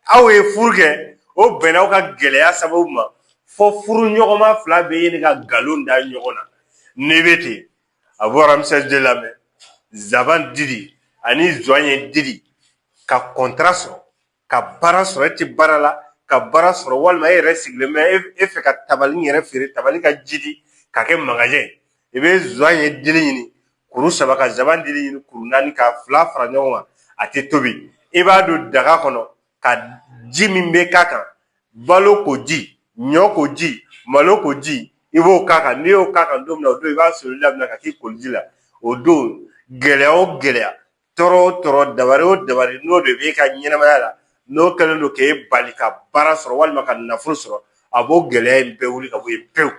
Aw ye furu kɛ, o bɛnna aw ka gɛlɛya sababu ma, fo furu ɲɔgɔnma fila bɛ ɲini ka nkalon da ɲɔgɔn na. N'i bɛ ten, a bɔra misali lamɛn, zaban dili ani zɔɲɛ dili ka contrat sɔrɔ, ka baara sɔrɔ. E tɛ baara la, ka baara sɔrɔ, walima e yɛrɛ sigilen bɛ, e fɛ ka tabali yɛrɛ feere, tabali ka jidi ka kɛ magasin ye. I bɛ zɔɲɛ dili ɲini kuru saba, ka zaban dili ɲini kuru naani, ka fila fara ɲɔgɔn kan. A tɛ tobi, i b'a don daga kɔnɔ ka ji min bɛ k'a kan, balo ko ji, ɲɔ ko ji, malo ko ji, i b'o k'a kan. N'i y'o k'a kan don min na, o don i b'a soli daminɛ ka k'i koliji la. O don, gɛlɛya o gɛlɛya, tɔɔrɔ o tɔɔrɔ, dabari o dabari, n'o de b'e ka ɲɛnamaya la, n'o kɛlen don k'e bali ka baara sɔrɔ walima ka nafolo sɔrɔ, a b'o gɛlɛya in bɛɛ wuli ka bɔ yen pewu.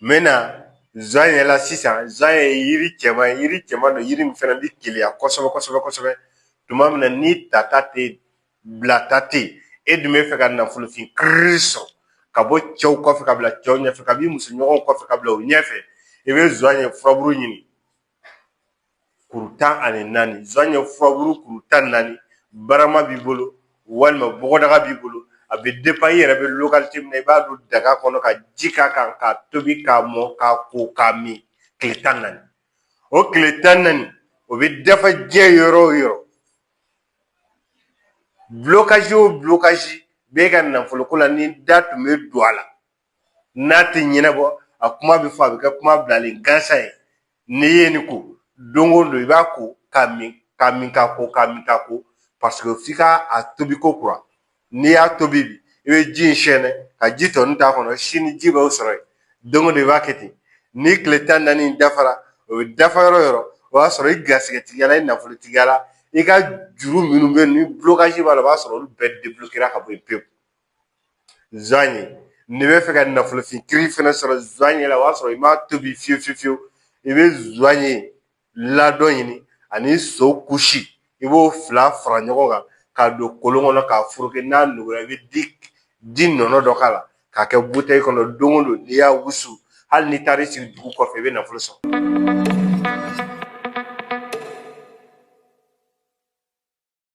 N bɛ na zɔɲɛ la sisan. Zɔɲɛ ye yiri cɛman ye, yiri cɛman don, yiri min fana bɛ keleya kosɛbɛ kosɛbɛ kosɛbɛ. Tuma min na ni tata tɛ, bilata tɛ yen, e dun bɛ fɛ ka nafolofin kiriri sɔrɔ ka bɔ cɛw kɔfɛ ka bila cɛw ɲɛfɛ, ka b'i musoɲɔgɔnw kɔfɛ ka bila u ɲɛfɛ, i bɛ zɔɲɛ furaburu ɲini kuru 14, zɔɲɛ furaburu kuru 14. Barama b'i bolo walima bɔgɔdaga b'i bolo, a bɛ dépend i yɛrɛ bɛ localité min na. I b'a don daga kɔnɔ ka ji k'a kan, k'a tobi, k'a mɔ, k'a ko, k'a min tile 14. O tile 14, o bɛ dafa diɲɛ yɔrɔ o yɔrɔ. Blocage o blocage b'e ka nafoloko la, ni da tun bɛ don a la, n'a tɛ ɲɛnabɔ, a kuma bɛ fɔ, a bɛ kɛ kuma bilalen gansan ye. N'i ye nin ko, don o don i b'a ko k'a min, k'a min, k'a ko, k'a min, k'a ko, parce que f'i ka a tobi ko kura. N'i y'a tobi bi, i bɛ ji in sɛɛnɛ ka ji tɔnin t'a kɔnɔ, sini ji b'o sɔrɔ yen. Don o don i b'a kɛ ten. Ni tile 14 dafara, o bɛ dafa yɔrɔ o yɔrɔ, o y'a sɔrɔ i garisɛgɛtigiya la, i nafolotigiya la, i ka juru minnu bɛ yen ni blocage b'a la, o b'a sɔrɔ olu bɛɛ débloquera ka bɔ yen pewu. Zɔɲɛ, n'i bɛ fɛ ka nafolofin kiri fɛnɛ sɔrɔ zɔɲɛ la, o y'a sɔrɔ i m'a tobi fiyewu fiyewu fiyewu. I bɛ zɔɲɛ ladɔn ɲini ani so kusi, i b'o fila fara ɲɔgɔn kan k'a don kolon kɔnɔ k'a foroki. N'a nugura, i bɛ di nɔnɔ dɔ k'a la k'a kɛ buteli kɔnɔ. Don o don n'i y'a wusu, hali n'i taara i sigi dugu kɔfɛ, i bɛ nafolo sɔrɔ.